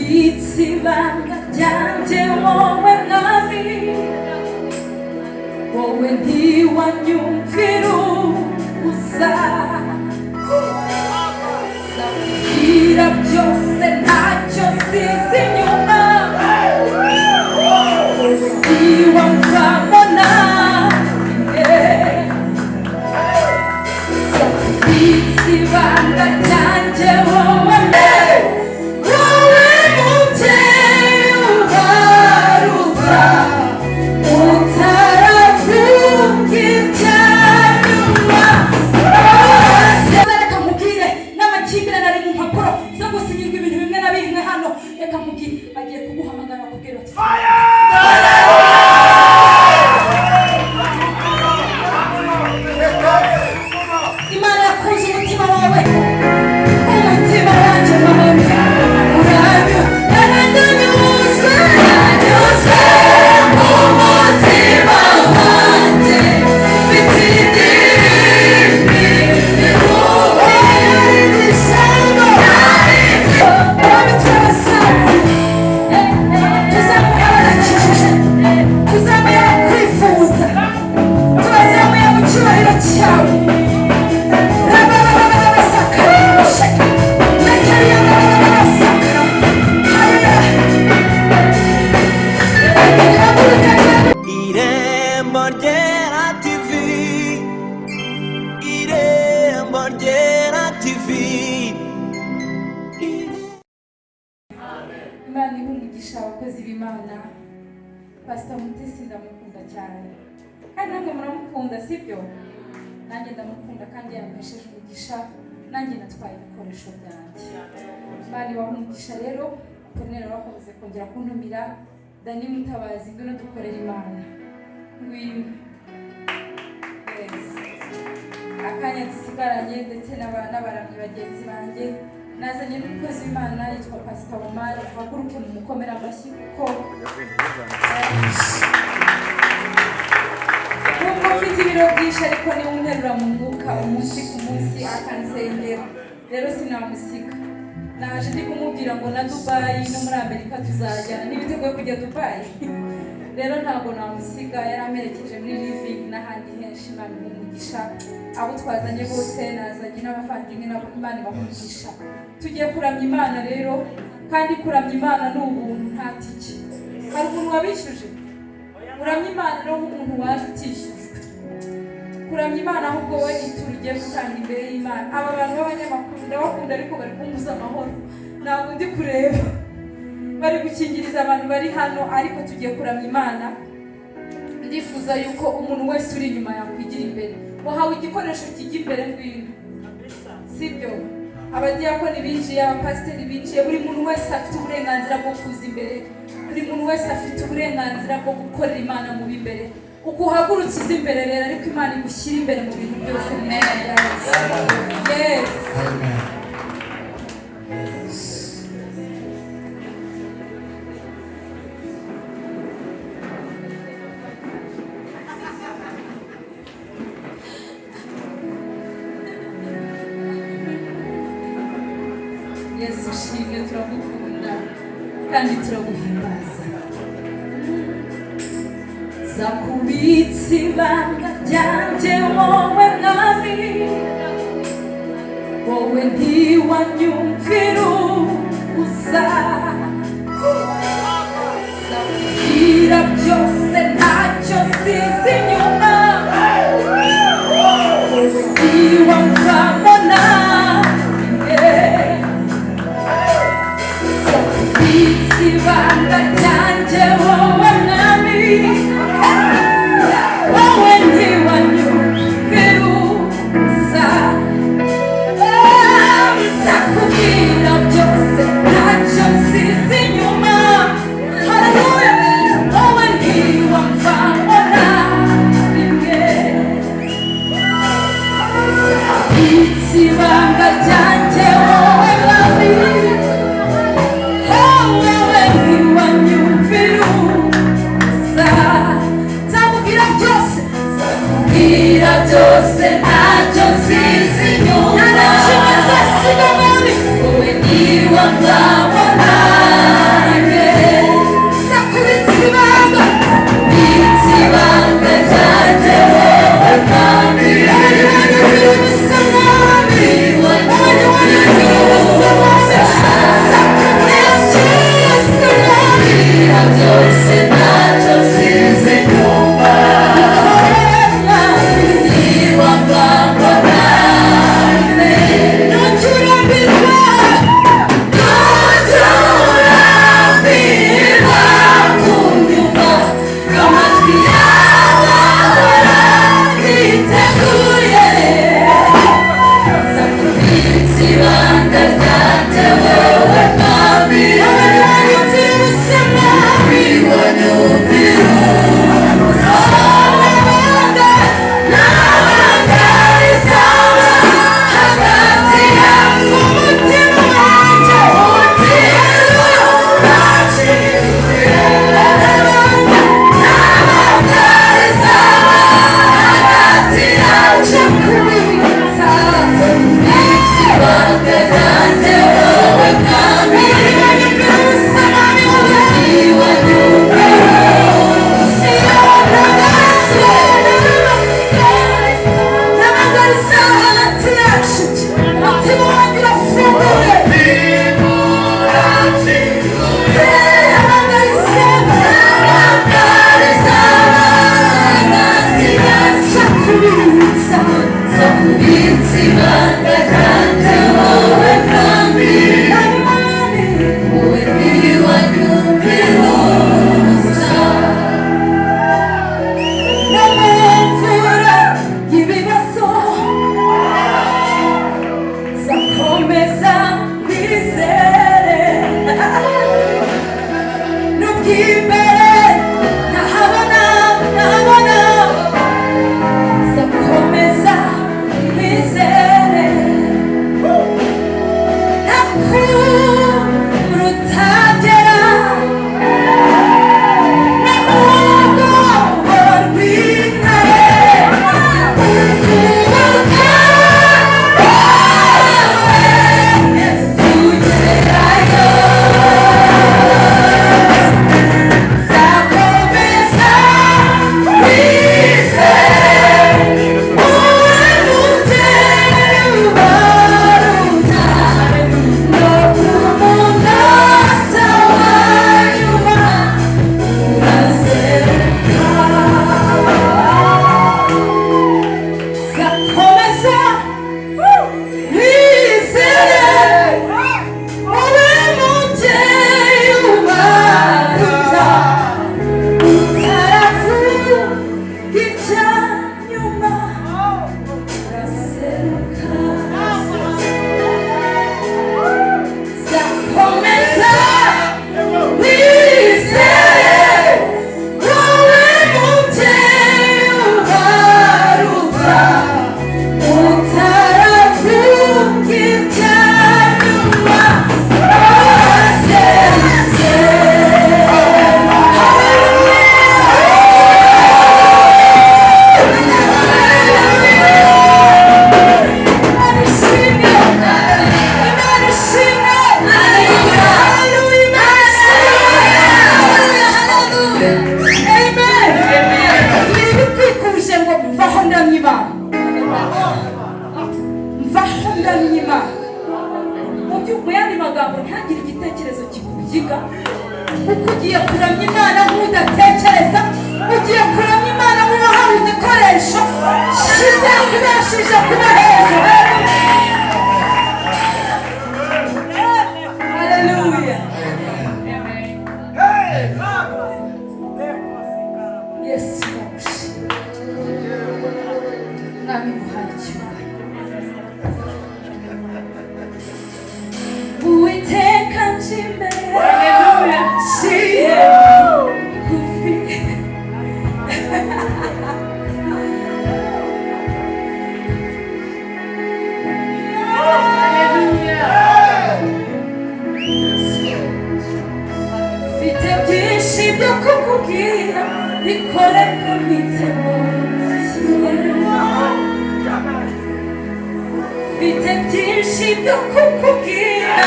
Zakubitse ibanga ryanjye, wowe Mwami, wowe ntiwanyumvira ubusa. Zakubwira byose, ntacyo nsize inyuma, wowe ntiwamvamo nanjye. Zakubitse ibanga ryanjye, wowe, wowe mubyeyi ubaruta, utaravuga ibyanyuma. Reka nkubwire, n'amakimbirane ari mu mpapuro zo gusinyirwa ibintu bimwe na bimwe hano. Reka nkubwire, bagiye kuguhamagara bakubwira bati: "Imana yakunze umutima wawe." Umutima wanjye, Mwami, uranyu naranyuzwe, nanyuzwe. Umutima wanjye mfite idirimi. Mwami, turabasakuye, tuzamuye abadakijije, tuzamuye abakwifuza, tubazamuye mu cyubahiro cyawe. Irembo Ryera TV, Irembo Ryera TV. Imana ihe umugisha abakozi b'Imana. Pasita Mutesi ndamukunda cyane, kandi namwe muramukunda, sibyo? Nanjye ndamukunda, kandi yampesheje umugisha. Nanjye natwaye ibikoresho byanjye. Imana ibaha umugisha. Rero Apolineri, bakomeze kongera kuntumira. Dani Mutabazi, ngwino dukorere Imana, ngwino. Yes. Akanya dusigaranye ndetse n'abaramyi bagenzi banjye, nazanye n'umukozi w'Imana yitwa Pasita Omar. Ahaguruke mu mukomere amashyi, kuko nubwo mfite ibiro byinshi, ariko niwe unterura mu mwuka umunsi ku munsi, akansengera. Rero sinamusiga. Naje ndi kumubwira ngo na Dubayi no muri Amerika tuzajyana, n'ibiteguye kujya Dubayi. Rero ntabwo namusiga. Yari amerekeje muri Living n'ahandi henshi. Imana imuha umugisha. Abo twazanye bose, nazanye n'abavandimwe nabo, Imana ibaha umugisha. Tugiye kuramya Imana rero, kandi kuramya Imana ni ubuntu, nta tike. Hari umuntu wabishyuje? Uramya Imana rero nk'umuntu waje utishyujwe kuramya Imana, ahubwo wowe ituro ugiye gutanga imbere y'Imana. Aba bantu b'abanyamakuru ndabakunda, ariko bari kumbuza amahoro, ntabwo ndi kureba, bari gukingiriza abantu bari hano. Ariko tugiye kuramya Imana. Ndifuza yuko umuntu wese uri inyuma yakwigira imbere. Wahawe igikoresho kijya imbere, ngwino, sibyo? Abadiyakoni binjiye, abapasiteri binjiye, buri muntu wese afite uburenganzira bwo kuza imbere. Buri muntu wese afite uburenganzira bwo gukorera Imana mu b'imbere. Uko uhagurutse uza imbere rero, ariko Imana igushyira imbere mu bintu byose, mu izina rya Yesu. Yes. Amen. Yes. Yesu ushimwe, turagukunda kandi turaguhimbaza. Zakubitse ibanga ryanjye, wowe Mwami, wowe ntiwanyumvira ubusa. Zakubwira byose, ntacyo nsize inyuma, wowe ntiwamvamo nanjye. Zakubitse ibanga ryanjye, wowe Mwami, wowe ntiwanyumvira ubusa. Nzakubwira byose, ntacyo nsize inyuma. Haleluya, wowe ntiwamvamo na rimwe. Zakubitse ibanga ryanjye, wowe Mwami, wowe ntiwanyumvira. Byose ntacyo nsize inyuma. Niba mbambona ntuturambirwa, ntuturambirwa kunyumva. Amatwi yawe ahora yiteguye kubitsa ibanga ryanjye wowe mwami. Zakomeza kwizere nubw'imbere ntahabona, ntahabona. Zakomeza kwizere ntakurutagera n'umugongo rw'intare. Kugerayo zakomeza Kikubyiga kuko ugiye kuramya Imana nk'udatekereza, ugiye kuramya Imana nk'uwahawe igikoresho kizakubashije kuba hejuru. Haleluya! Yesu ndagushima, Mwami, nguhaye icyubahiro. Uwiteka nje imbere, nciye bugufi. Mfite byinshi byo kukubwira, bikore ku mitego. Mfite byinshi byo kukubwira,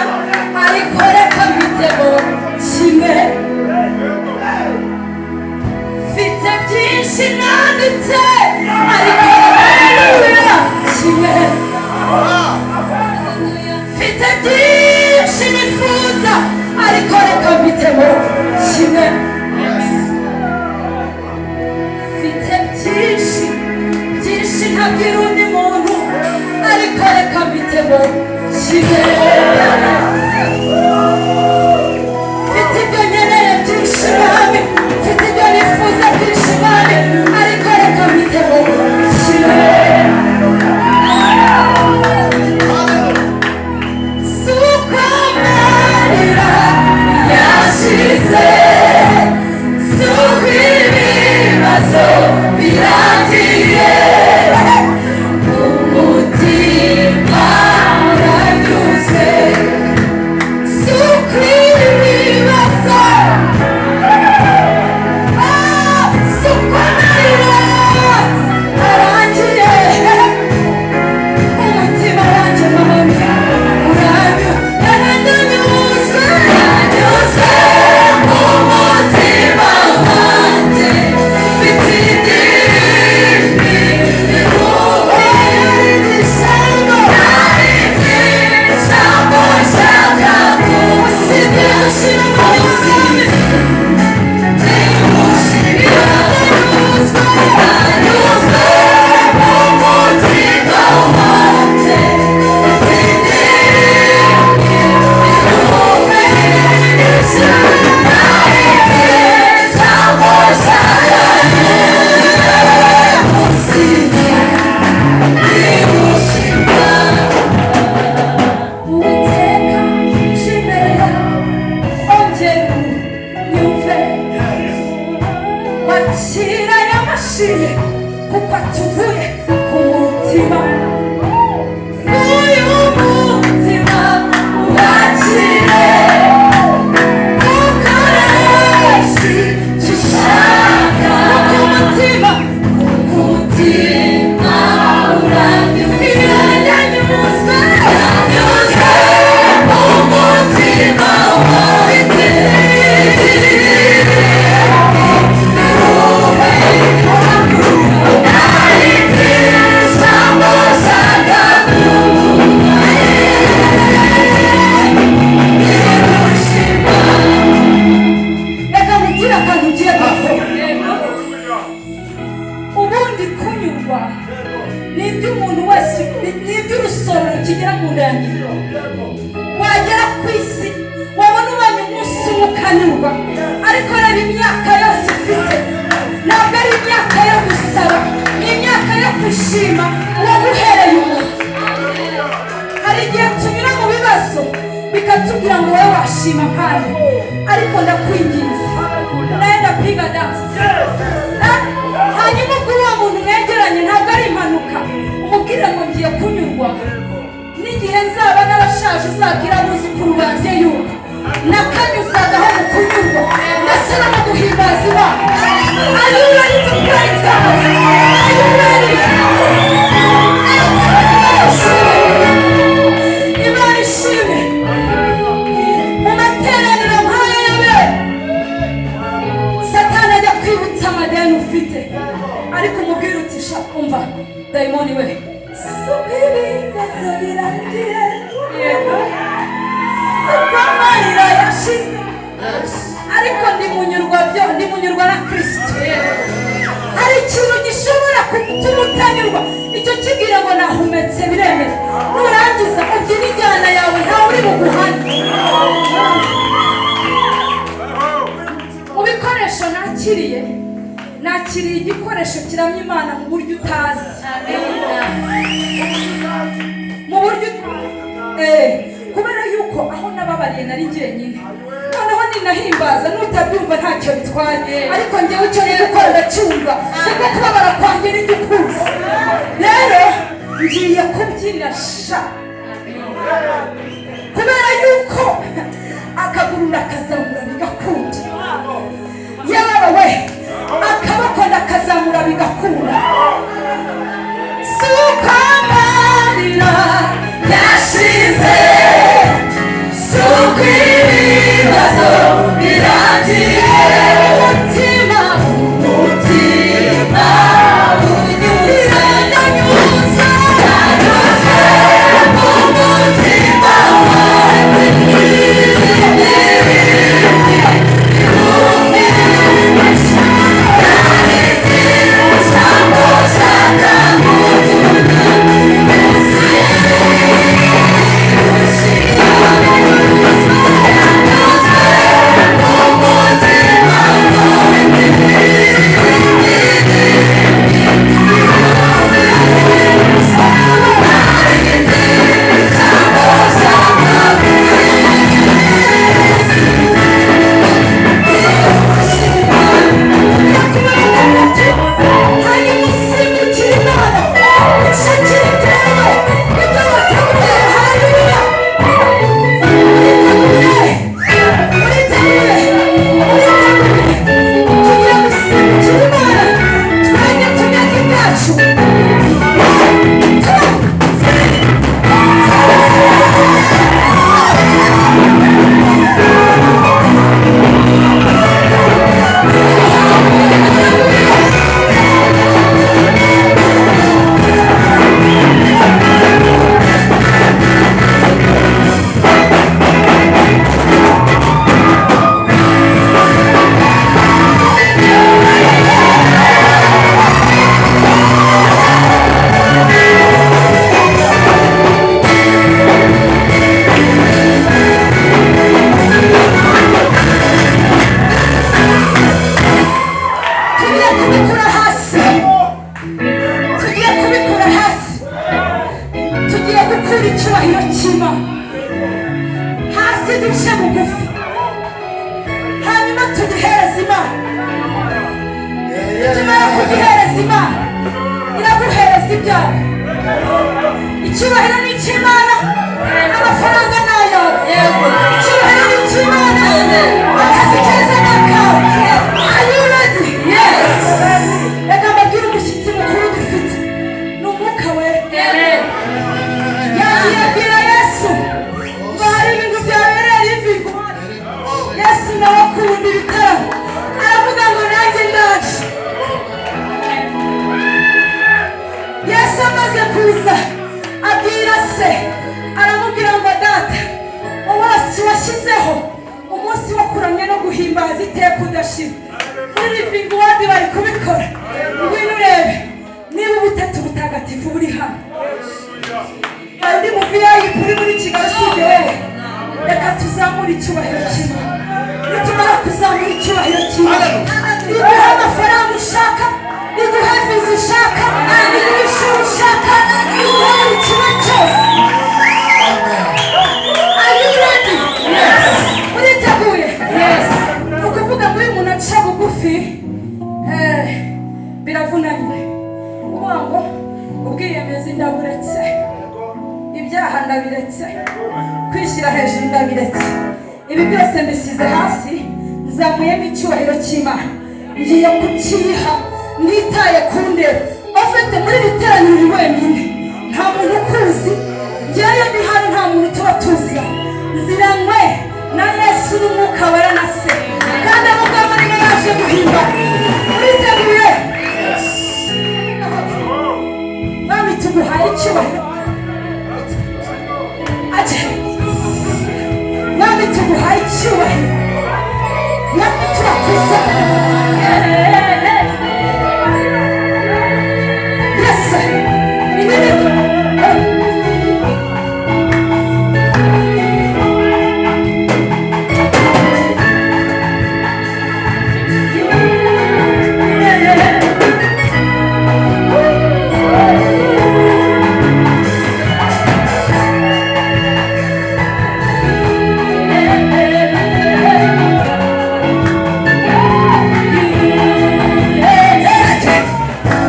ariko reka mitego kimwe. Mfite byinshi nanditse, ariko reka kimwe. Mfite byinshi nifuza, ariko reka mbitemo kimwe. Akira aya mashimwe kuko atuvuye ku mutima. Uyu mutima wakire, ukoreshe icyo ushaka. Ku mutima, ku mutima uranyuzwe, ndanyuzwe, ndanyuzwe. Umutima wanjye. Reka nkubwire akantu ugiye gukora. Ubundi kunyurwa ni iby'umuntu wese, ni iby'urusoro kigera mu nda ya nyina. Wagera ku isi, wabona ubonye umunsi umwe ukanyurwa. Ariko reba imyaka yose ufite, ntabwo ari imyaka yo gusaba, ni imyaka yo gushima uwaguhereye umuntu. Hari igihe tunyura mu bibazo bikatubwira ngo wowe washima nkande, ariko ndakwinginze, unaenda piga dance. Eh? Hanyuma ubwo uwo muntu mwegeranye, ntabwo ari impanuka, umubwire ngo ngiye kunyurwa n'igihe nzaba narashaje. Uzabwira abuzukuru banjye yuko nakanyuzagaho mu kunyurwa ndetse no mu guhimbaza Imana. Are you ready to praise God? Are you ready? Imana ishimwe. Mu materaniro nk'aya y'abera, Satani ajya kwibutsa amadeni ufite, ariko umubwira uti: "Sha, umva dayimoni we, suko ibibazo birangiye, suko amarira yashize, ariko ndi munyurwa byo, ndi munyurwa na Kirisito." Hari ikintu gishobora gutuma utanyurwa, icyo kibwira ngo nahumetse biremera. Nurangiza ubyina injyana yawe, ntawe uri buguhane. Mu bikoresho nakiriye, nakiriye igikoresho kiramya Imana mu buryo utazi, mu buryo kubera yuko aho nababariye nari jyenyine. Noneho ninahimbaza, nutabyumva ntacyo bitwaye, ariko njyewe icyo ndi gukora ndacyumva, kuko kubabara kwanjye ni ukuzi. Rero ngiye kubyina sha, kubera yuko akaguru ndakazamura bigakunda, yaba we, akaboko ndakazamura bigakunda. Suko amarira yashize, suko ibibazo birangiye, umutima, umutima unyuze, ndanyuze, ndanyuze, umutima wanjye. Guhereza Imana, iraguhereza ibyawe. Icyubahiro ni icy'Imana, amafaranga ni ayawe. Icyubahiro ni icy'Imana, akazi keza ni akawe. Are you ready? Yes. Reka mbabwire umushyitsi mukuru dufite, ni Umwuka Wera. Yagiye abwira Yesu ngo hari ibintu byabereye Living. Yesu nawe akunda ibitaramo, aravuga ngo nanjye ndaje. Yesu amaze kuza abwira se, aramubwira ngo: "Data, umunsi washyizeho, umunsi wo kuramya no guhimbaza iteka udashira, muri Living Word bari kubikora. Ngwino urebe niba Ubutatu Butagatifu buri hano." Hari undi mu VIP uri muri Kigali usibye wowe? Reka tuzamure icyubahiro kimwe. Nitumara kuzamura icyubahiro kimwe, iguhe amafaranga ushaka, iguhe viza ushaka, iguhe ishuri ushaka, iguhe buri kimwe cyose. Are you ready? Uriteguye? Yes. Ni ukuvuga ngo iyo umuntu aca bugufi, biravunanye. Uvuga ngo ubwiyemezi ndaburetse, ibyaha ndabiretse, kwishyira hejuru ndabiretse, ibi byose mbisize hasi, nzamuyemo icyubahiro cy'Imana, ngiye kukiyiha ntitaye ku ndeba. Ufite muri iri teraniro uri wenyine, nta muntu ukuzi. Ngewe ndi hano, nta muntu tuba tuziranye, nziranywe na Yesu n'Umwuka Wera na Se, kandi abo ngabo nibo baje guhimba. Uriteguye? Mwami, tuguhaye icyubahiro. Ati Mwami, tuguhaye icyubahiro. Mwami, turakuza. Yes. Ibi.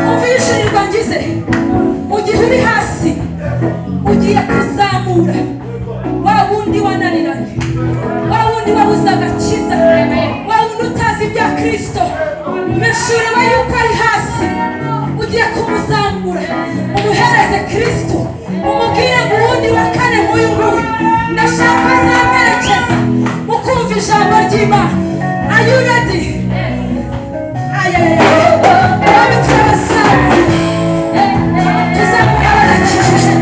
Umva ishirirwa ngize. Mu gihe uri hasi, ugiye kuzamura wa wundi wananiranye, wa wundi wabuze agakiza, wa wundi utazi ibya Kirisito. Meshureba yuko ari hasi, ugiye kumuzamura, umuhereze Kirisito, umubwire ngo uwundi wa kane nk'uyu nguyu ndashaka azamwerekeza mu kumva ijambo ry'Imana. Are you ready? Mwami, turabasamuye, tuzamuye abadakijije,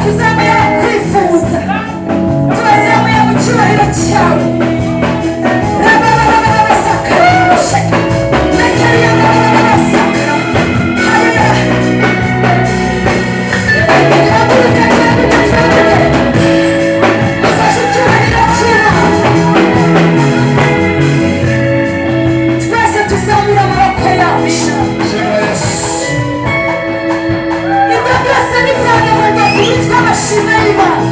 tuzamuye abakwifuza, tubazamuye mu cyubahiro cyawe. Rababababasaka, nekeriyabababasaka. Haleluya! Tuhaguruke, tuhaguruke, tuhaguruke, dufashe icyubahiro cy'Imana. Twese tuzamura amaboko yacu. Ibyo byose ni byagaburwa kubitwa amashimwe y'Imana.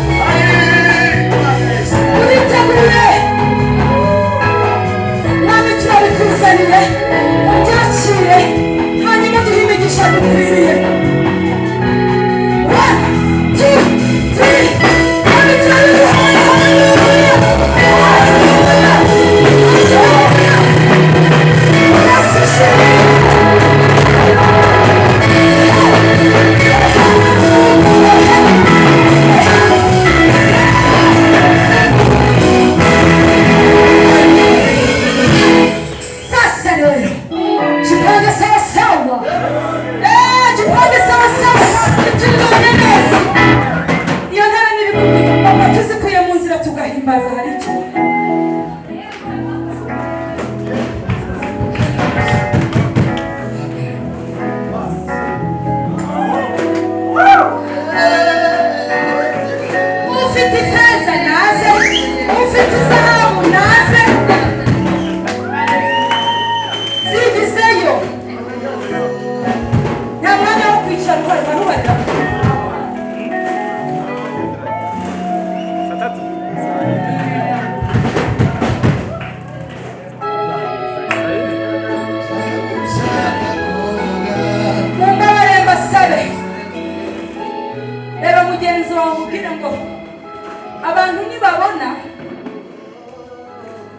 Uriteguye? Mwami, turabikuzaniye, ubyakire, hanyuma duhe imigisha dukwiriye. One, two, three. Mwami, turabiguhaye. Haleluya, haleluya, haleluya! Yesu ishimwe. Sasa rero jipange sawa sawa. Eh, jipange.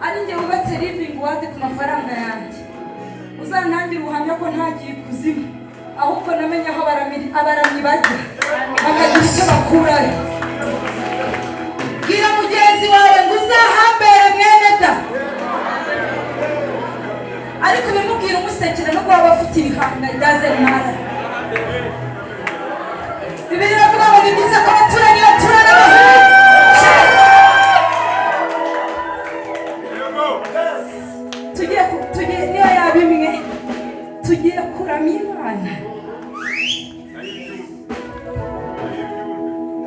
Ari njye wubatse Living Word ku mafaranga yanjye. Uzantangire ubuhamya ko ntagiye ikuzimu, ahubwo namenye aho abaramyi bajya bakagira icyo bakurayo. Bwira mugenzi wawe ngo uzahambere mwene da, ariko ubimubwira umusekera no kuba bafite ibihanga, it doesn't matter. Bibiliya iravuga ngo ni byiza ko abaturanyi baturana bahuje. Tugiye, niyo yaba imwe, tugiye kuramya Imana,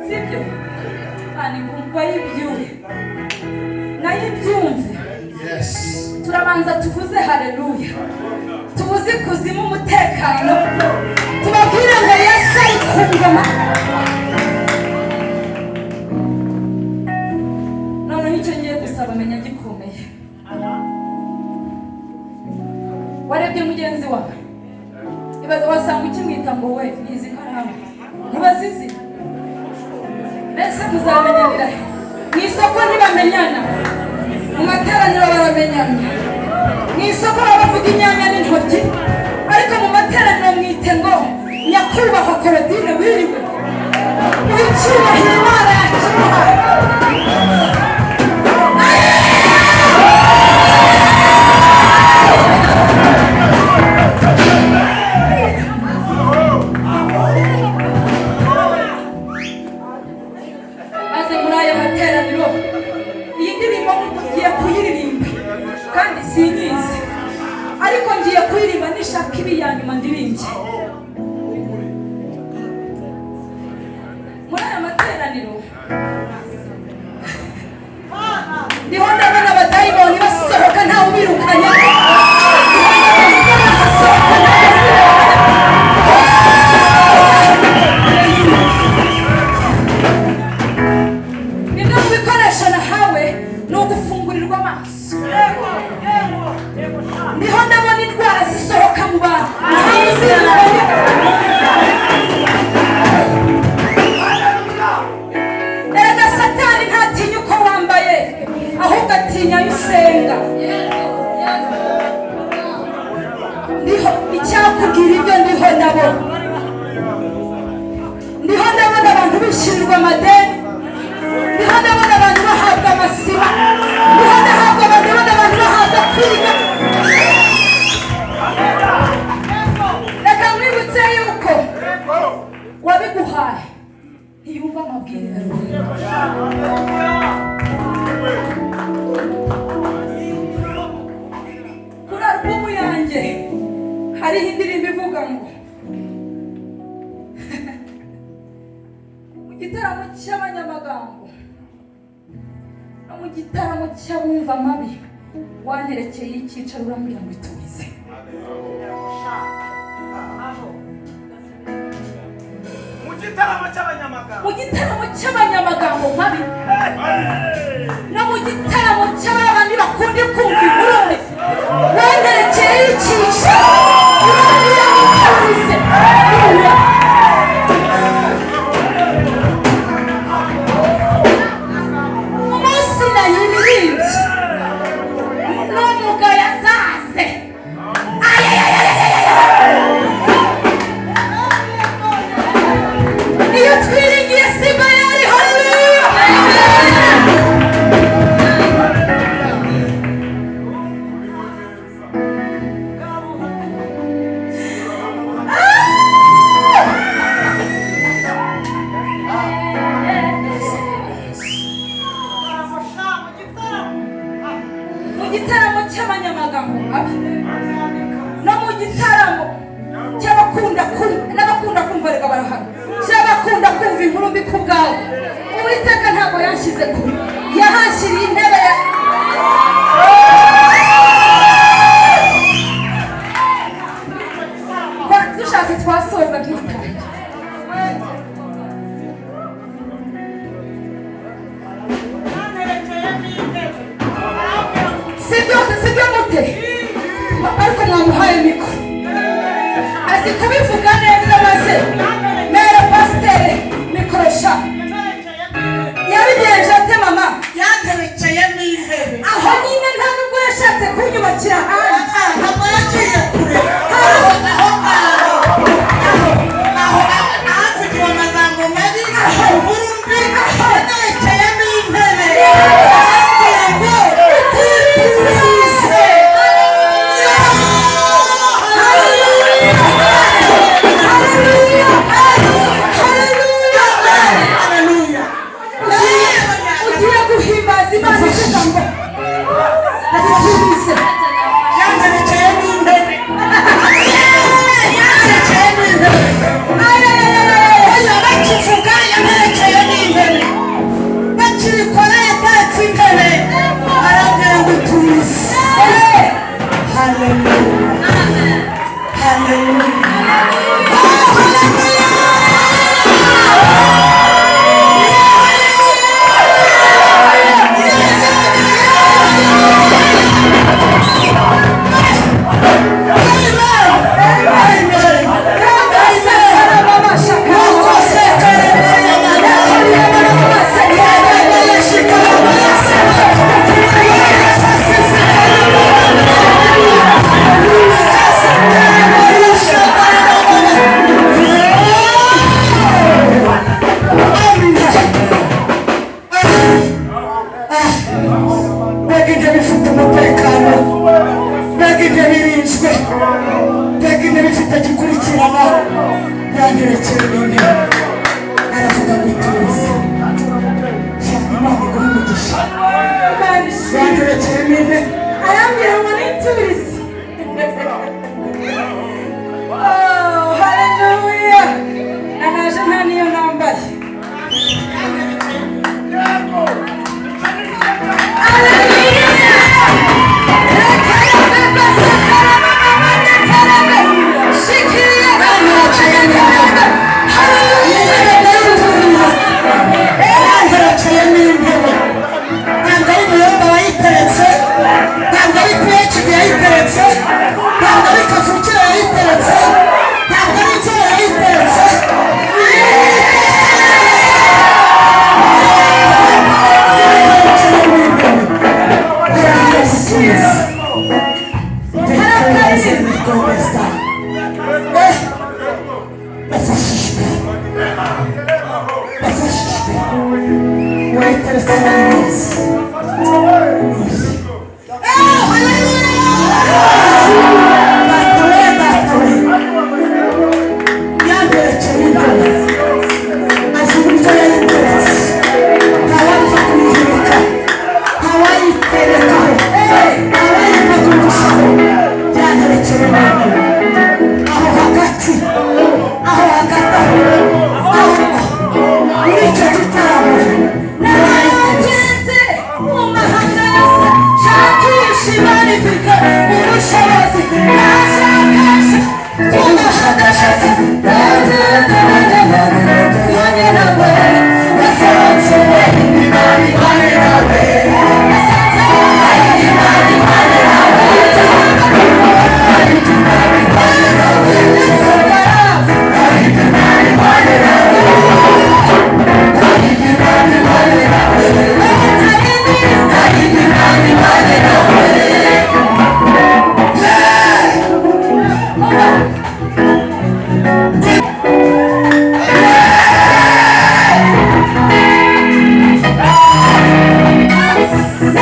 sibyo? Kandi ngumva yibyuhe nayo ibyumve. Yes. Turabanza tuvuze haleluya, tubuze ikuzimu umutekano, tubabwire ngo Yesu ari ku ngoma. Noneho icyo ngiye gusaba menya gikomeye. Warebye mugenzi wawe, ibaze wasanga ukimwita ngo we ntizi ikaramu, ntibazizi. Mbese muzamenyanira he? Mu isoko ntibamenyana, mu materaniro baramenyana. Mu isoko baba bavuga inyanya n'intoryi, ariko mu materaniro mwite ngo nyakubahwa Korodine wiriwe. Muhe icyubahiro Imana yakimuhaye. Maze muri aya materaniro iyi ndirimbo ngiye kuyiririmba, kandi sinyizi, ariko ngiye kuyiririmba nishaka ibi ya nyuma ndirimbye muri aya materaniro. Ndiho ndabona abadayimoni basohoka ntawe ubirukanye. Ndiho ndabona basohoka ntawe ubirukanye. Bimwe mu bikoresho nahawe ni ugufungurirwa amaso. Ndiho ndabona indwara zisohoka mu bantu ntawe uzirukanye. Erega Satani ntatinya uko wambaye, ahubwo atinya ayo usenga. Ndiho icyakubwira ibyo ndiho ndabona. Ndiho ndabona abantu bishyurirwa amadeni. Ndiho ndabona abantu bahabwa amasiba. Ndiho ndabona abantu bahabwa kwiga. Reka nkwibutse yuko wabiguhaye ntiyumva amabwiriza. Kuri alubumu yanjye hariho indirimbo ivuga ngo mu gitaramo cy'abanyamagambo no mu gitaramo cy'abumva amabi, wanterekeye icyicaro urambwira ngo iturize. Mu gitaramo cy'abanyamagambo. Mu gitaramo cy'abanyamagambo mabi no mu gitaramo cy'abandi bakunda kumva inkuru mbi, wanterekeye icyicaro urambwira ngo iturize. Umunsi nayiririmbye n'umugayo azaze. Iyo twiringiye simba yari. Haleluya! Mu gitaramo cy'abanyamagambo mabi no mu gitaramo cy'abakunda kumva n'abakunda kumva, reka barahari, cy'abakunda kumva inkuru mbi ku bwawe, Uwiteka ntabwo yanshyize kure, yahanshyiriye intebe ya dushatse twasoza nk'itange. Sibyo, sibyo mute? Ariko mwamuhaye mikoro, azi kubivuga neza. Maze mera pasiteri mikoro sha. Yabigenje ate mama? Yanterekeyemo intebe. Aho nyine nta Ndafashijwe. Mbega intebe ifite gikurikirana! Yanterekeye n'intebe, aravuga ngo ituze. Imana iguhe umugisha. Imana ishimwe. Yanterekeye n'intebe. Arambwira ngo niturize. Oh, haleluya! Nanaje nta niyo nambaye. Haleluya! Rekerebe, sekerebe, nekerebe, shikiriye, nekerebe. Haleluya! Yanterekeye n'intebe. Ntabwo ari Muyomba wayiteretse, ntabwo ari PhD yayiteretse, ntabwo ari kavukire yayiteretse, ntabwo ari inzobe yayiteretse. Yanterekeye n'intebe, aravuga ngo tuze. Bafashijwe, bafashijwe. Wayiteretse neza. Data we, data we, yanterekeye intebe, azi uburyo yayiteretse. Ntawapfa kuyihirika, ntawayiterekaho, ntawayihagurukisaho. Yanterekeye intebe aho hagati, aho hagati, aho aho muri icyo gitaramo narayiteretse. Narageze mu mahanga yose, shakisha Imana ifite ubushobozi. Nashakasha ubushakashatsi, nanjye nawe nasanze Imana ibane nawe, nasanze Imana ibane nawe.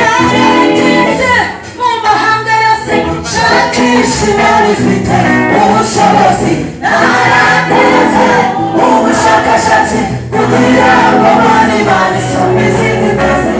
Narageze mu mahanga yose, shakisha Imana ifite ubushobozi. Narakoze ubushakashatsi kugira ngo mbone Imana isumba izindi zose.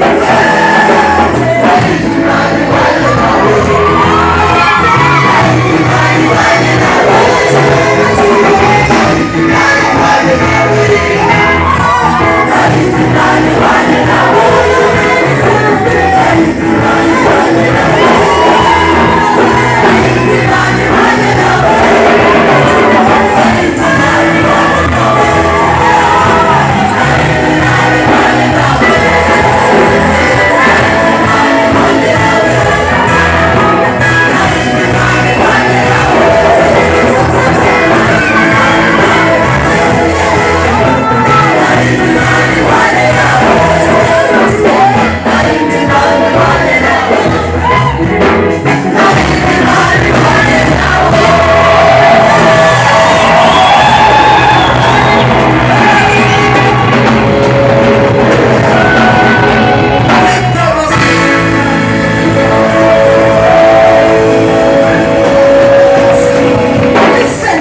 Listen,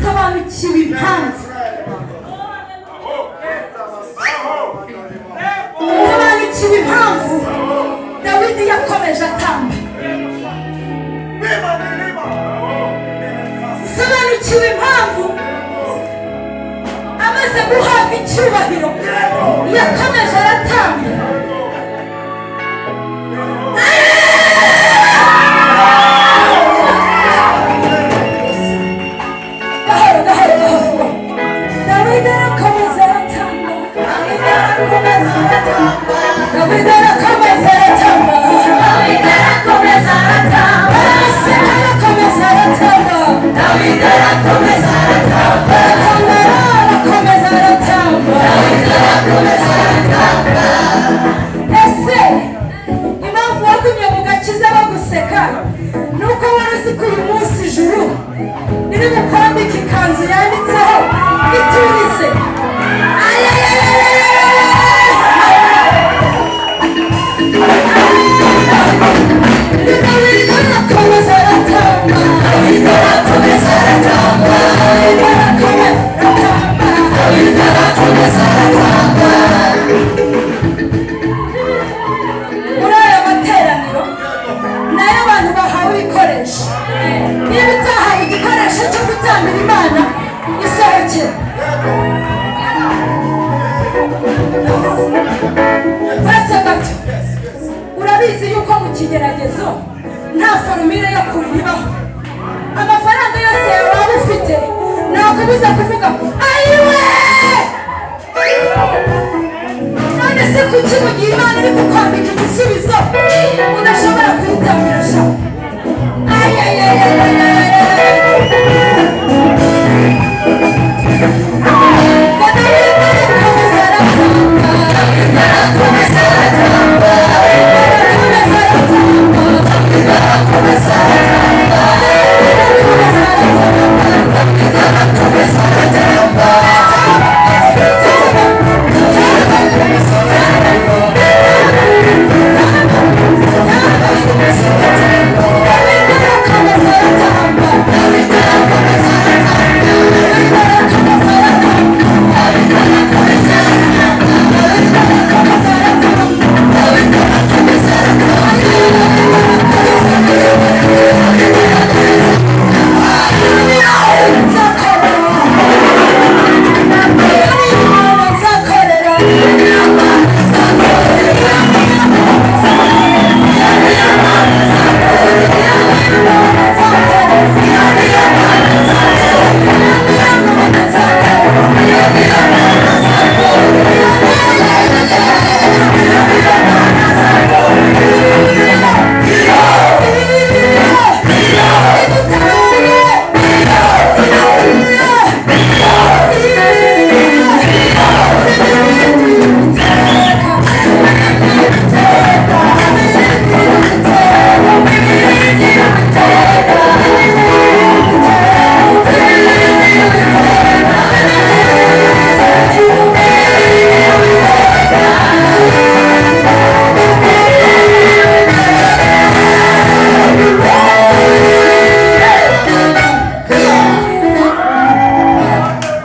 sobanukiwe impamvu, sobanukiwe impamvu Dawidi yakomeje atamba, sobanukiwe impamvu amaze guhabwa icyubahiro yakomeje aratamba. Gahoro gahoro gahoro. Dawidi arakomeza aratamba. Dawidi arakomeza aratamba. Dawidi arakomeza aratamba. Dawidi arakomeza aratamba. Araseka, arakomeza aratamba. Dawidi arakomeza aratamba. Aratamba, arakomeza aratamba. Dawidi arakomeza aratamba. Ese impamvu wagumye mu gakiza baguseka ni uko wari uzi ko uyu munsi ijuru riri bukwambike ikanzu yanditseho iturize? Dawidi arakomeza aratamba. Ibikoresho, niba utahaye igikoresho cyo gutambira Imana, isohokera. Uretse gato, urabizi yuko mu kigeragezo nta formule yo kurira ibaho. Amafaranga yose yawe waba ufite ntakubuza kuvuga "Ayiwe!" None se kuki mu gihe Imana iri kukwambika igisubizo udashobora kuyitambira sha? Ayayayayayayay!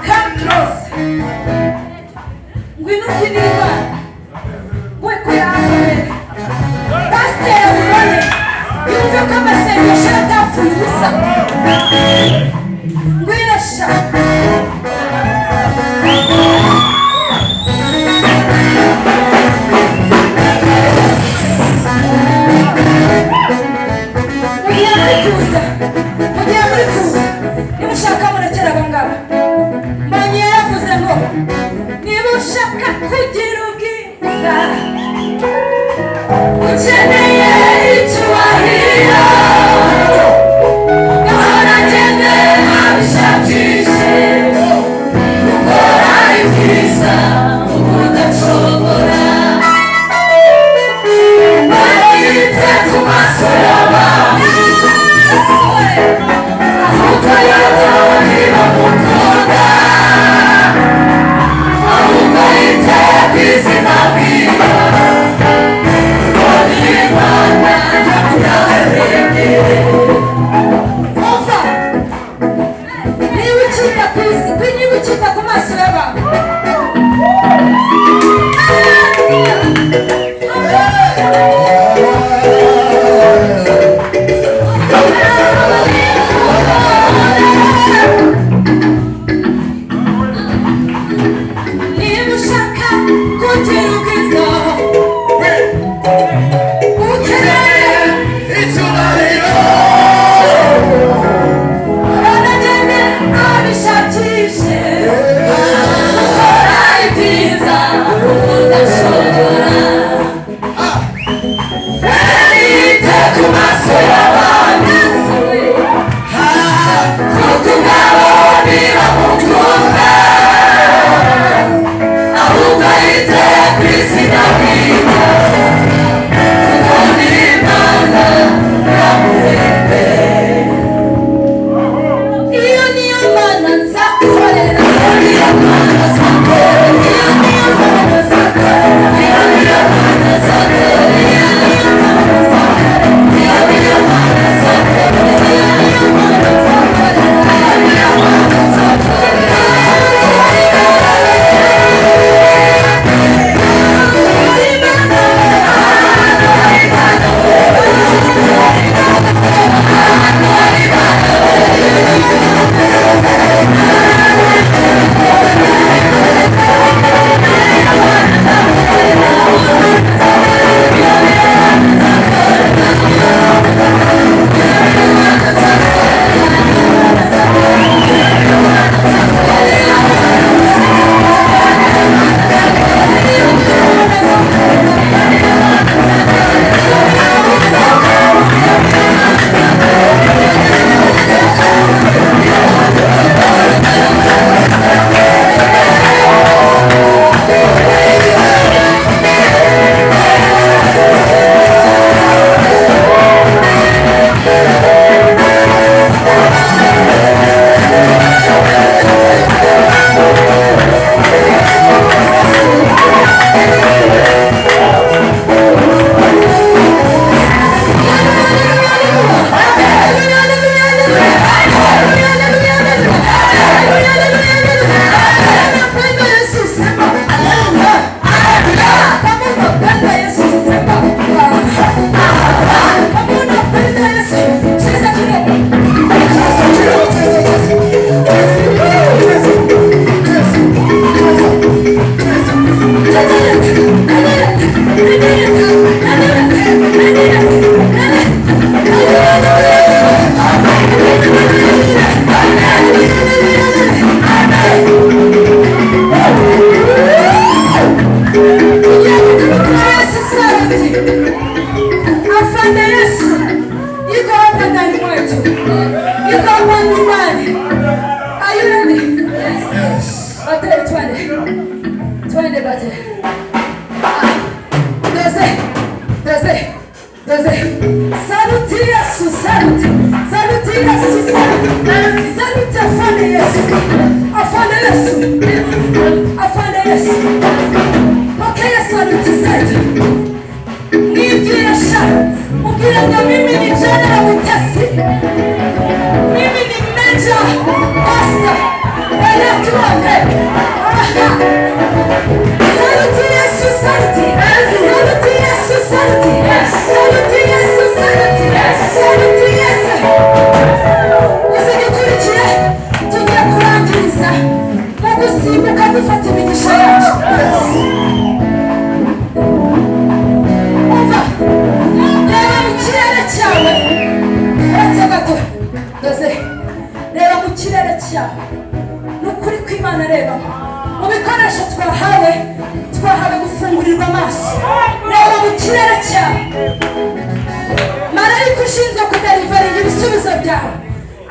Come close. Ngwino ubyinire Imana. We kuyakomere. Pasiteri abibone. Yumve ko amasengesho atapfuye ubusa. Ngwino sha. Mugihe muri kuza, mugihe muri kuza, nimushaka murekera aba ngaba. Mbonye yaravuze ngo niba ushaka kugira ubwiza, ukeneye icyubahiro, gahora ngendera. Mimi ni General Mutesi, mimi ni Major Pastor Electrone. Saluti Yesu, saluti. Saluti Yesu, saluti. Saluti Yesu, saluti. Saluti Yesu. Izigikurikiye tugiye kurangiriza mu gusimbuka dufata imigisha yacu. Umva, reba mu kirere cyawe. Uretse gato doze, reba mu kirere cyawe. Ni ukuri kw'Imana, reba mu bikoresho twahawe. Twahawe gufungurirwa amaso. Reba mu kirere cyawe, marayika ushinzwe kudeliveringa ibisubizo byawe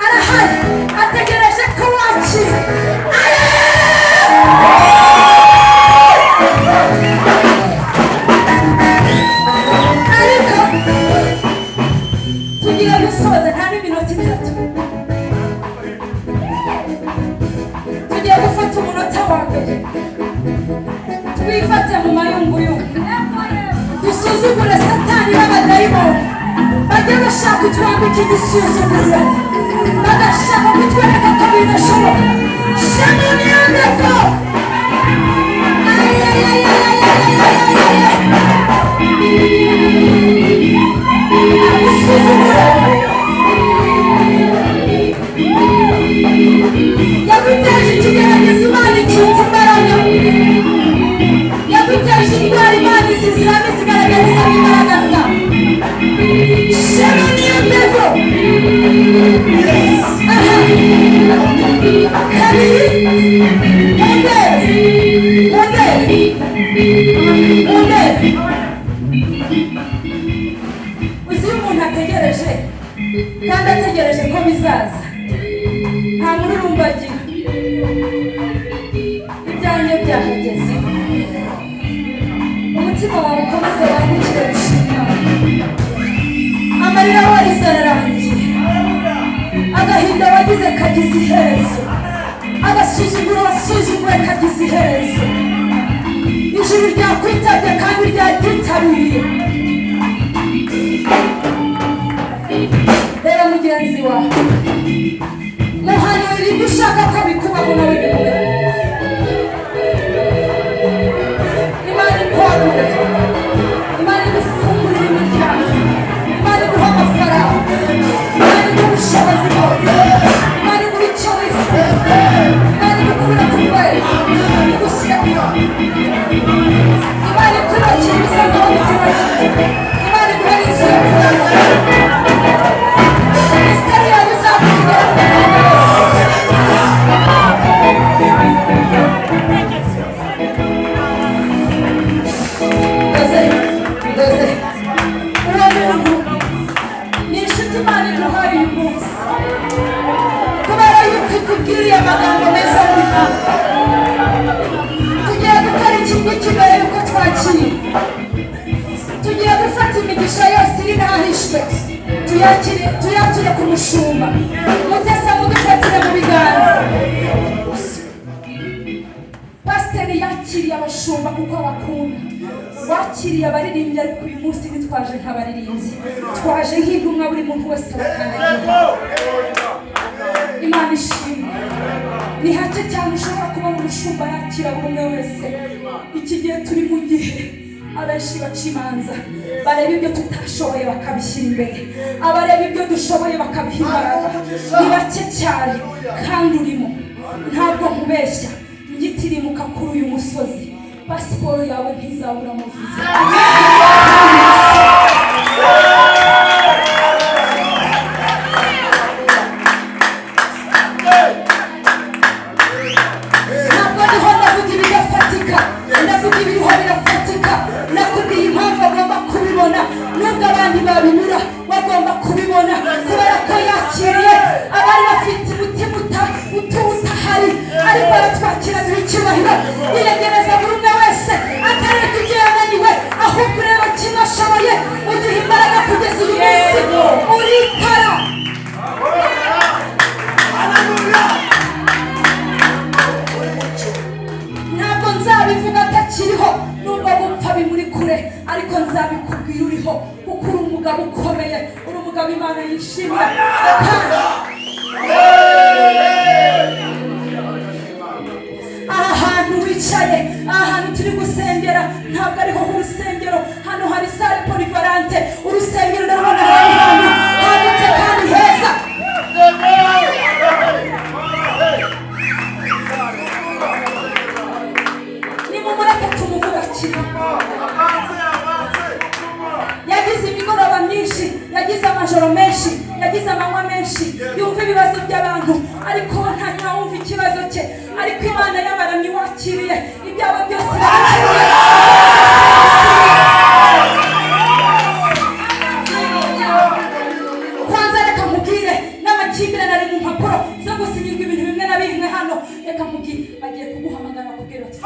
arahari, ategereje ko wakira. Ariko tugiye gusoza, nta n'iminota 3. Tugiye gufata umunota wa mbere, twifate mu mayunguyungu, dusuzugure Satani n'abadayimoni bajye bashaka kutwambika igisuzuguriro, bagashaka kutwereka ko bidashoboka. Shame on you, devil! Ay, ay, ay, ay, ay, ay, ay, ay, ay. Agusuzugura yaguteje ikigeragezo, Imana ikita imbaraga. Yaguteje indwara, Imana iziziramo, izigaragariza imbaraga zawe. Shame on you, devil! Aha kabiri, mundebe, mundebe, mundebe. Uzi iyo umuntu ategereje kandi ategereje ko bizaza, nta mururumba agira. Ibyanjye byahageze. Umutima wawe ukomeze wagukire gushima. Amarira warize ararangiye, agahinda wagize kagize iherezo, agasuzuguro wasuzuguwe kagize iherezo. Ijuru ryakwitabye kandi ryaryitabiriye. Reba mugenzi wawe, muhanurira ibyo ushaka ko bikubaho, nawe bikubeho. Imana ikwagure, Imana igufungurire imiryango, Imana iguha amafaranga, Imana iguha ubushobozi bwose, Imana iguha icyo wifuza, Imana igukura ku rwego igushyira ku. Imana ikubakira ibisa nkaho bitubakiye, Imana iguha n'inzu yo kubamo. Minisiteri yawe izakugera ku mahanga yose. Doze, doze, uwo muntu ni inshuti Imana iguhaye uyu munsi, kubera yuko ikubwiriye amagambo meza. Muri kumwe tugiye gukora iki ngiki. Mbere yuko twakira, tugiye gufata imigisha yose iri n'ahishwe, tuyakire, tuyature ku mushumba Mutesa. Mudufatire mu biganza. Pasiteri yakiriye abashumba kuko abakunda, wakiriye abaririmbyi, ariko uyu munsi ntitwaje nk'abaririmbyi, twaje nk'intumwa. Buri muntu wese abakandagira. Imana ishimwe. Ni hake cyane ushobora kubona umushumba yakira buri umwe wese. Iki gihe turi mu gihe abenshi baca imanza, bareba ibyo tutashoboye bakabishyira imbere, abareba ibyo dushoboye bakabiha imbaraga ni bake cyane. Kandi urimo, ntabwo nkubeshya, ngitirimuka kuri uyu musozi, pasiporo yawe ntizaburamo viza. Ntabwo ndiho ndavuga ibidafatika, ndavuga ibiriho birafatika. Nakubwiye impamvu agomba kubibona nubwo abandi babibura. Bagomba kubibona kubera ko yakiriye abari bafite umutima utahari, ariko aratwakira, duha icyubahiro, yiyegereza buri umwe wese, atareka ibyo yananiwe, ahubwo ureba kimwe ashoboye, ugiha imbaraga kugeza uyu munsi uritara. Ntabwo nzabivuga atakiriho, nubwo gupfa bimuri kure, ariko nzabikubwira uriho, kuko uri umugabo ukomeye, uri abo Imana yishimira. Aha hantu wicaye, aha hantu turi gusengera, ntabwo ariho urusengero. Hano hari salle polyvalente. Urusengero ndarubona ahandi hantu handitse kandi heza. Nimumureke tumuvuga kimwe. Yagize imigoroba myinshi, yagize amajoro menshi, yagize amanywa menshi, yumva ibibazo by'abantu, ariko nta ntawumva ikibazo cye. Ariko Imana y'abaramyi wakiriye ibyabo byose irabikiriye. Kwanza reka nkubwire, n'amakimbirane ari mu mpapuro zo gusinyirwa ibintu bimwe na bimwe hano. Reka nkubwire, bagiye kuguhamagara bakubwira bati: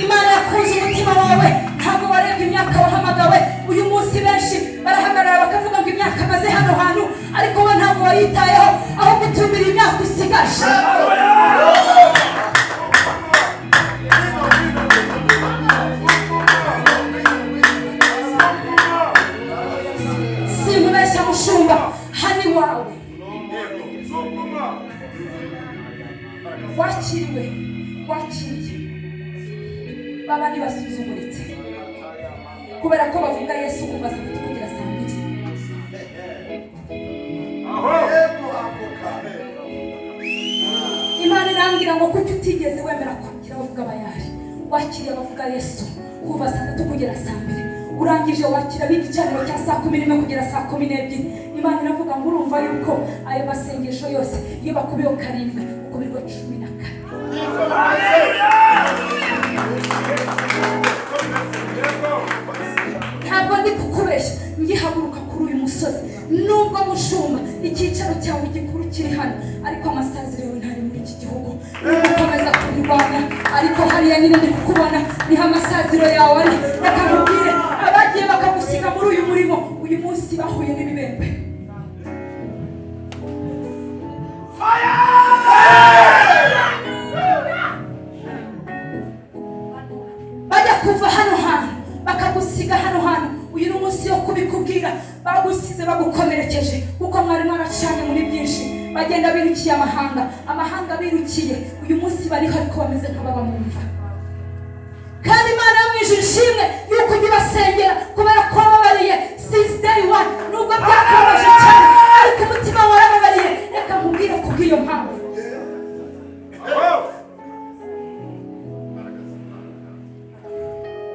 "Imana yakunze umutima wawe." Ntabwo warebye imyaka wahamagawe. Uyu munsi benshi barahagarara bakavuga ngo imyaka maze hano hantu, ariko we ntabwo wayitayeho, ahubwo utumira imyaka usigaje. Sinkubeshya mushumba, hano iwawe wakiriwe, wakiriye baba ntibasuzuguritse kubera ko bavuga Yesu kuva saa 3 kugera saa 2. Imana irambwira ngo kuki utigeze wemera kugira abavuga abayari? Wakiriye abavuga Yesu kuva saa 3 kugera saa 2, urangije wakira b'igicaniro cya saa 11 kugera saa 12. Imana iravuga ngo urumva yuko ayo masengesho yose iyo bakubiyeho karindwi, ukubirwa 14. Ntabwo ndi kukubeshya, ngihaguruka kuri uyu musozi, nubwo mushumba icyicaro cyawe gikuru kiri hano, ariko amasaziro yawe ntari muri iki gihugu. Gukomeza kubirwanya, ariko hariya nyine ndi kukubona, niho amasaziro yawe ari. Reka nkubwire, abagiye bakagusiga muri uyu murimo uyu munsi bahuye n'ibibembe. Bajya kuva hano hantu bakagusiga hano hantu, uyu ni umunsi wo kubikubwira. Bagusize bagukomerekeje kuko mwari mwaracanye muri byinshi. Bagenda birukiye amahanga, amahanga birukiye uyu munsi bariho, ariko bameze nk'ababa mu mva. Kandi Imana yo mu ijuru ishimwe yuko ujya ubasengera, kubera ko wababariye since day one. Nubwo byakubabaje cyane, ariko umutima warababariye. Reka nkubwire, kubw'iyo mpamvu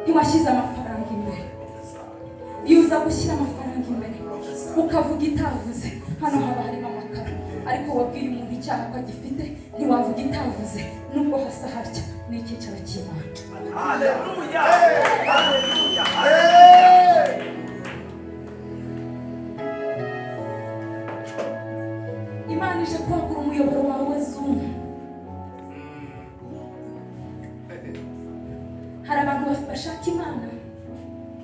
ntiwashyize amafaranga imbere. Iyo uza gushyira amafaranga imbere ukavuga itavuze, hano haba harimo amakaro. Ariko wabwiye umuntu icyaha ko agifite, ntiwavuga itavuze. Nubwo hasa hatya, ni icyicaro cy'Imana. Haleluya. Haleluya. Imana ije kwagura umuyoboro wawe wa Zoom. Hari abantu bashaka Imana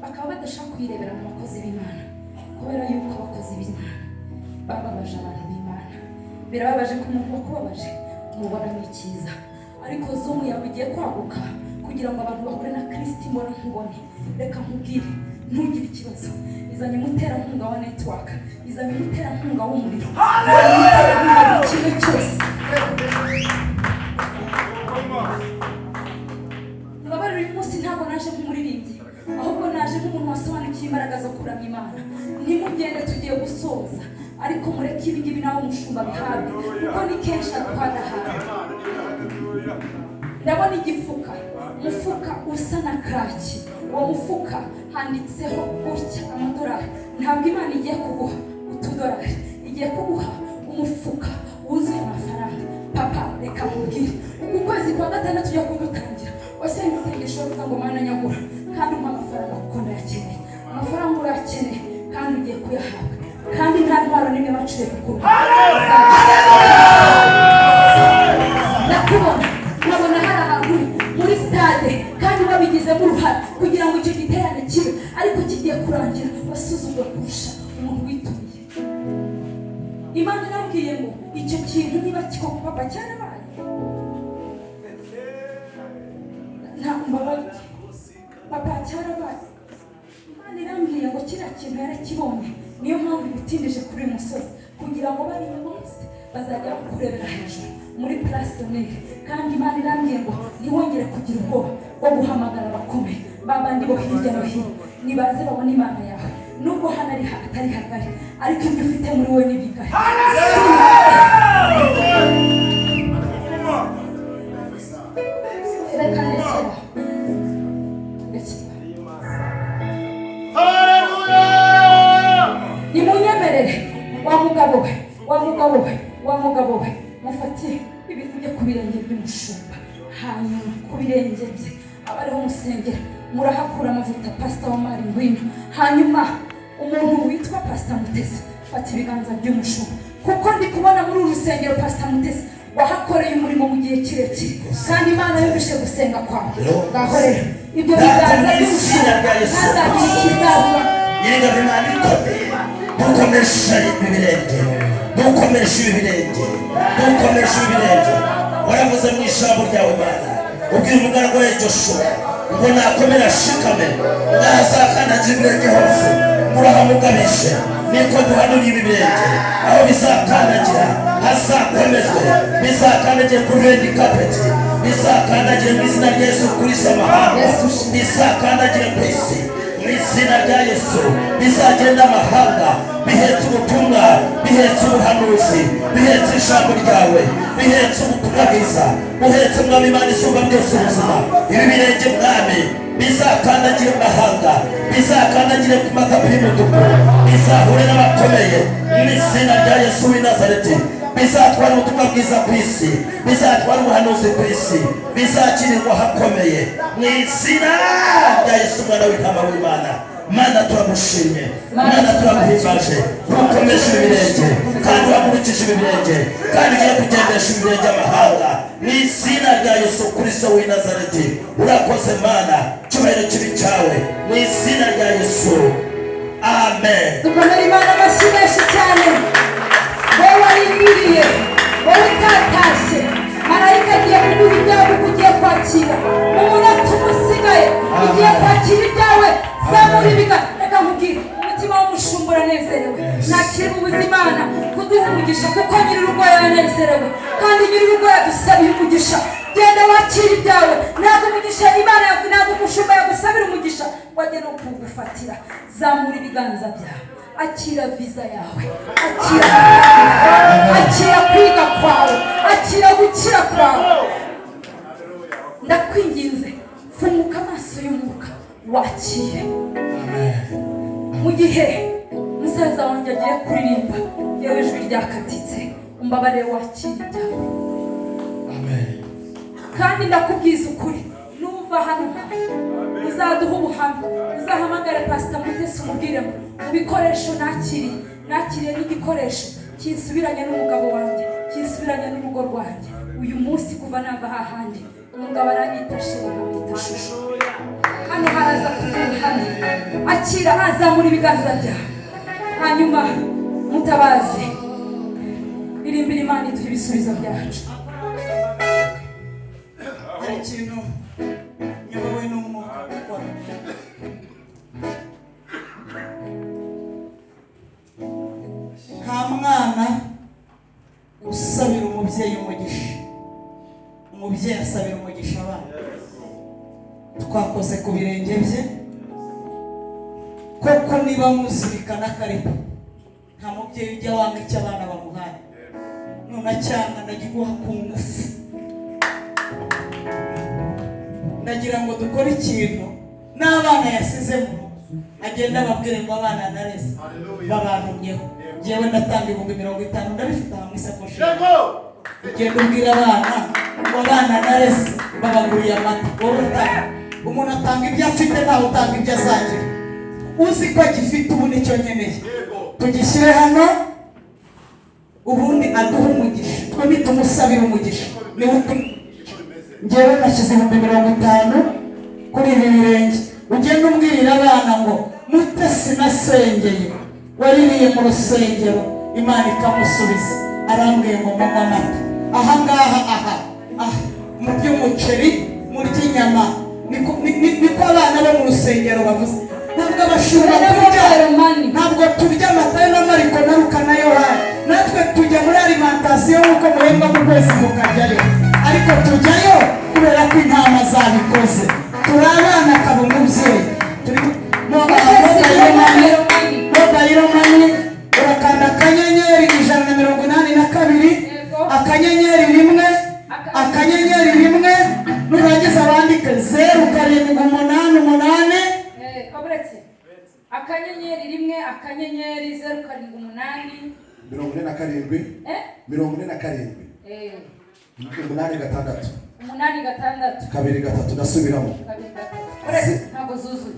bakaba badashaka kuyirebera mu bakozi b'Imana, kubera yuko abakozi b'Imana bababaje abantu b'Imana. Birababaje ko umuntu wakubabaje umubonamo icyiza. Ariko Zoom yawe igiye kwaguka kugira ngo abantu bahure na Kirisiti imbona nkubone. Reka nkubwire, ntugire ikibazo. Izanye umuterankunga wa network, izanye umuterankunga w'umuriro, izanye umuterankunga buri kimwe cyose. Mbabarira, uyu munsi ntabwo naje nk'umuririmbyi, ahubwo naje nk'umuntu wasobanukiwe imbaraga zo kuramya Imana. Ntimugende, tugiye gusoza, ariko mureke ibi ngibi nawe umushumba bihabwe, kuko ni kenshi aduhadahawe. Ndabona igifuka, umufuka usa na kaki. Uwo mufuka handitseho gutya amadolari. Ntabwo Imana igiye kuguha utudolari, igiye kuguha umufuka wuzuye amafaranga. Papa, reka nkubwire, uku kwezi kwa gatandatu ujya kudutangira wasenga isengesho uvuga ngo: "Mana, nyagura kandi umpa amafaranga kuko ndayakeneye." Amafaranga urayakeneye kandi ugiye kuyahabwa, kandi nta ntwaro n'imwe baciye kukurwa. Ndakubona, nkabona hari ahantu uri muri stade kandi babigizemo uruhare kugira ngo icyo giterane kibe, ariko kigiye kurangira basuzugura kurusha umuntu witumiye. Imana irambwiye ngo icyo kintu niba kiko papa cyarabaye, nta mbabarire. Papa, cyarabaye. Imana irambwiye ngo kiriya kintu yarakibonye, niyo mpamvu ibutindije kuri uyu musozi, kugira ngo bariya bose bazajya bakurebera hejuru muri place d'honneur. Kandi Imana irambwiye ngo ntiwongere kugira ubwoba bwo guhamagara abakomeye, babandi bo hirya no hino, nibaze babone Imana yawe. Nubwo hano ari atari hagari, ariko ibyo ufite muri wowe ni bigari. Reka ndekera, ndekera. Nimunyemerere, wa mugabo we, wa mugabo we, wa mugabo we, mufatiye ibintu byo ku birenge by'umushumba, hanyuma ku birenge bye aba ariho musengera, murahakura amavuta. Pasita Wamari, ngwino. Hanyuma umuntu witwa Pasita Mutesi, fata ibiganza by'umushumba, kuko ndi kubona muri uru rusengero, Pasita Mutesi, wahakoreye umurimo mu gihe kirekire, kandi Imana yumvise gusenga kwawe. Ngaho rero ibyo Data, biganza mu izina by'umushumba rya Yesu. ntazagira ikizabura. Nyiringabo, Imana ikomeye, dukomesha ibi birenge, dukomesha ibi birenge, dukomesha ibi birenge. Waravuze mu ijambo ryawe, Mana, ubwira umugaragu wawe Joshua ngo nakomere ashikame, nazakandagira ibirenge hose ngo urahamugabishe. Niko duhanura ibi birenge, aho bizakandagira hazakomezwe, bizakandagira kuri red carpet, bizakandagire mu izina rya Yesu kuri amahanga, bizakandagire ku isi mu izina rya Yesu, bizagenda amahanga bihetse ubutumwa, bihetse ubuhanuzi, bihetse ijambo ryawe, bihetse ubutumwa bwiza, buhetse, Mwami Imana isumba byose, ubuzima. Ibi birenge, Mwami, bizakandagire mu mahanga, bizakandagire ku matapi y'umutuku, bizahure n'abakomeye mu izina rya Yesu w'i Nazareti, bizatwara ubutumwa bwiza ku isi, bizatwara ubuhanuzi ku isi, bizakirirwa ahakomeye mu izina rya Yesu, umwana w'intama w'Imana. Mana, turagushimye. Mana, turaguhimbaje. Ntukomeje ibi birenge, kandi uhagurukije ibi birenge, kandi ugiye kugendesha ibirenge amahanga mu izina rya Yesu Kristo w'i Nazareti. Urakoze, Mana, cyubahiro kibi cyawe mu izina rya Yesu, amen. Dukomere Imana amashyi menshi cyane. Wowe warindiriye, wowe utatashye, marayika agiye kuguha ibyawe, kuko ugiye kwakira mu munota umwe usigaye, ugiye kwakira ibyawe. Zamura ibiganza. Reka nkubwire, umutima w'umushumba uranezerewe, ntakiri bubuze Imana kuduha umugisha, kuko nyir'urugo yanezerewe, kandi nyir'urugo yadusabiye umugisha. Genda wakira ibyawe. Ntabwo umugisha Imana, ntabwo umushumba yagusabira umugisha ngo ajye no kuwugufatira. Zamura ibiganza byawe, akira viza yawe, akira, akira kwiga kwawe, akira gukira kwawe. Ndakwinginze, funguka amaso y'umwuka, wakire. Mu gihe musaza wanjye agiye kuririmba, yewe ijwi ryakatitse, umbabarire, wakire ibyawe. Kandi ndakubwiza ukuri, nuva hano uzaduha ubuhamya, uzahamagare Pasita Mutesi, umubwire ngo mu bikoresho nakiriye, nakiriye n'igikoresho kinsubiranye n'umugabo wanjye, kinsubiranye n'urugo rwanjye. Uyu munsi kuva nava hahandi, umugabo aranyita chérie, nkamwita chouchou. Hano haraza kuvuga ubuhamya. Akira, azamura ibiganza byawe, hanyuma mutabazi, irimbira Imana iduha ibisubizo byacu. Hari ikintu nyobowe n'umwuka gukora. Nta mwana usabira umubyeyi umugisha, umubyeyi asabira umugisha abana. Twakoze ku birenge bye koko. Niba muzirikana akariko, nta mubyeyi ujya wanga icyo abana bamuhaye. Nunacyanga ndagiguha ku ngufu. Ndagira ngo dukore ikintu n'abana yasizemo, agenda ababwire ngo abana nareze babantumyeho. Njyewe ndatanga 50,000, ndabifite aha mu isakoshi. Ugenda ubwira abana ngo abana nareze babaguriye amata. Wowe utanga, umuntu atanga ibyo afite, ntawe utanga ibyo azagira. Uzi ko agifite ubu, nicyo nkeneye, tugishyire hano, ubundi aduhe umugisha. Twe nitumusabira umugisha, niwe utuma. Njyewe nashyize 50,000 kuri ibi birenge. Ugenda umbwirira abana ngo Mutesi nasengeye, waririye mu rusengero, Imana ikamusubiza, arambwiye ngo munywe amata ahangaha, aha aha, murye umuceri, murye inyama. Niko abana bo mu rusengero bavuze. Ntabwo abashumba Na turya, mobile money. ntabwo turya Matayo na Mariko na Luka na Yohana. Natwe tujya muri alimentation nk'uko muhembwa ku kwezi mukajyayo, ariko tujyayo kubera ko intama zabikoze. Turi abana, akaba umubyeyi. Turi mobile money. Mobile money, urakanda *182 *1 *1, nurangiza wandike 0788. Oburetse, *1*078. 47. 47. 86. 86. 23, ndasubiramo. 23. Uretse, ntabwo zuzuye.